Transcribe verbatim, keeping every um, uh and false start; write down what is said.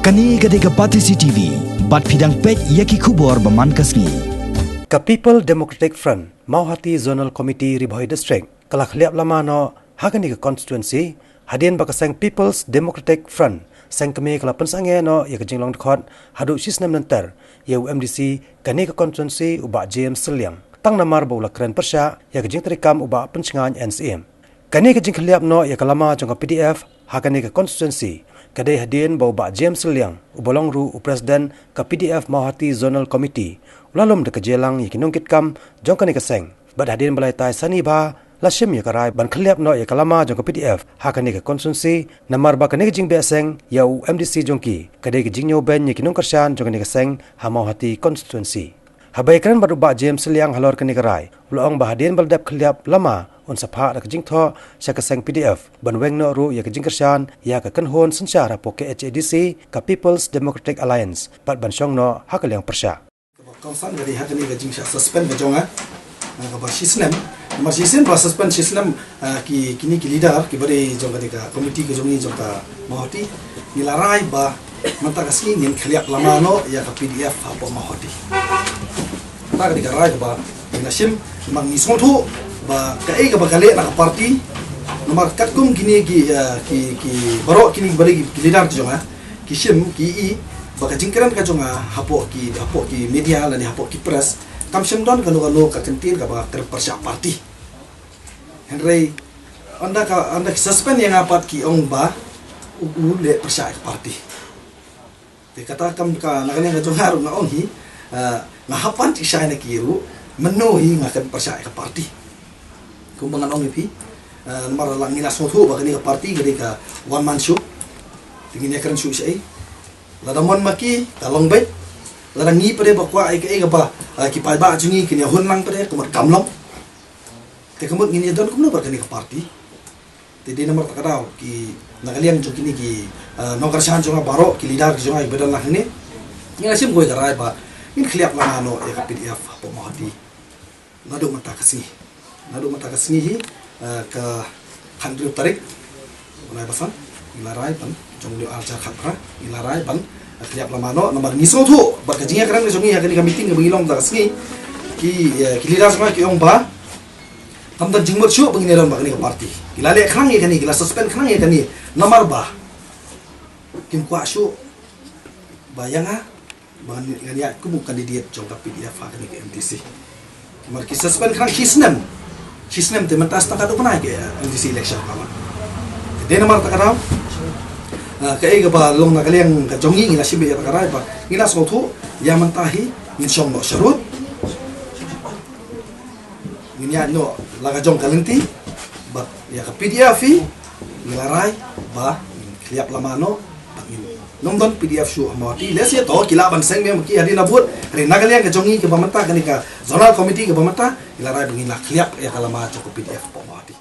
Kane ka dei ka Batesi T V, bad phi dang peit ïa ki khubor ba man ka sngi. Ka People Democratic Front, Mawhati Zonal Committee, Ri Bhoi District, ka la khliap lama noh ha kane ka constituency, hadien ba ka seng People's Democratic Front, seng kmie, ka la pynsangeh noh ïa ka jinglong dkhot haduh shisnem nangta ïa u M D C kane ka constituency, u Bah James Sylliang, tang namar ba u la kren pyrshah ïa ka jingtrei kam u Bah Pynshngaiñ N Syiem. Kane ka jingkhliap noh ïa ka lama jong ka P D F ha kane ka constituency ka dei hadien ba u Bah James Sylliang, uba long ruh u President ka P D F Mawhati Zonal Committee, u la lum da ka jingïalang ïa ki nongkitkam jong kane ka seng. Bad hadien ba la ïatai sani bha, la shim ïa ka rai ban khliap noh ïa ka lama jong ka P D F ha kane ka constituency, namar ba kane ka jingbeh seng ïa u M D C jong ki ka dei ka jingñiewbeiñ ïa ki nongkyrshan jong kane ka seng ha Mawhati constituency. Haba ïakren bad u Bah James Sylliang halor kane ka rai, u la ong ba hadien ba la dep khliap lama, un sa phah da ka jingthoh sha ka seng P D F ban weng noh ruh ïa ka jingkyrshan ïa ka kynhun synshar hapoh K H A D C, ka People's Democratic Alliance, bad ban shong noh ha ka liang pyrshah. Kaba kongsan ka dei ha kane ka jingshah suspend ka jong nga, ah, kaba shisnem. Namar shisnem ba suspend shisnem, ah, ki, kine ki leader kiba dei jong kane ka committee ka jong ngi jong ka Mawhati. Ngi la rai ba mynta ka sngi ngin khliap lama noh ïa ka P D F hapoh Mawhati. Kata ka dei ka rai kaba ngi la shim, namar ngi sngewthuh ba kaei kaba ka leh na ka party. Namar katkum kine ki, ah, ki, ki baroh kine kiba dei ki, ki leader ki jong nga, ki shim, ki ïohi ba ka jingkren ka jong nga hapoh ki, hapoh ki media lane hapoh ki press, kam shym don kano kano ka kyntien kaba kren pyrshah party. Hynrei ynda ka, ynda ki suspend ïa nga pat ki ong ba u, u leh pyrshah ïa ka party. Te kata kam ka, na ka liang ka jong nga ruh nga ong hi, eh, nga hap ban jied shai na ki ruh, mynno hi nga kren pyrshah ïa ka party. Kumba ngan ong ïa phi, eh, namar la ngi la sngewthuh ba kane ka party ka dei ka one man show. Te ngin ïakren shuh shaei. Lada mon ma ki, ka long beit. Lada ngi pat de ba kwah ïa kaei kaba, eh, ki paidbah jong ngi kin ïahun lang pat de, ka mut kam long. Te ka mut ngin ïadon kumno bad kane ka party. Te dei namar kata ka daw ki, na ka liang jong kine ki, eh, nongkyrshan jong nga baroh, ki leader ki jong nga kiba don lang hangne, ngi la shim kawei ka rai ba ngin khliap lama noh ïa ka P D F hapoh Mawhati. Naduh mynta ka sngi. Naduh mynta ka sngi hi, eh, ka khathynriew tarik u bnai ba san, ngi la rai ban, jong u ar hajar khatphra, ngi la rai ban, eh, khliap lama noh, namar ngi sngewthuh bad ka jingïakren ka jong ngi ha kane ka meeting kaba ngi long mynta ka sngi, ki, eh, ki leader jong nga ki ong ba kam don jingmut shuh ba ngin ïadon bad kane ka party. Ki la leh khnang ïa kane, ki la suspend khnang ïa kane, namar ba kim kwah shuh ba ïa nga ba ngan, ngan ïaid kum u candidate jong ka P D F ha kane ka M D C. Namar ki suspend khnang shisnem. Shisnem te mynta sa tang katto bnai ka M D C election ka wan. Te dei namar kata ka daw, ah, kaei kaba long na ka liang ka jong ngi, ngi la shim ïa kata ka rai ba ngi la sngewthuh ïa mynta hi ngin shong noh sharud. Ngin ïaid noh la ka jong ka lynti, bad ïa ka P D F hi ngi la rai ba ngin khliap lama noh, bad ngin ym don P D F shuh ha Mawhati. Lehse to ki lah ban seng biang ma ki hadien na vote, hynrei na ka liang ka jong ngi kaba mynta kane ka zonal committee kaba mynta, ngi la rai ba ngin la khliap ïa ka lama jong ka P D F hapoh Mawhati.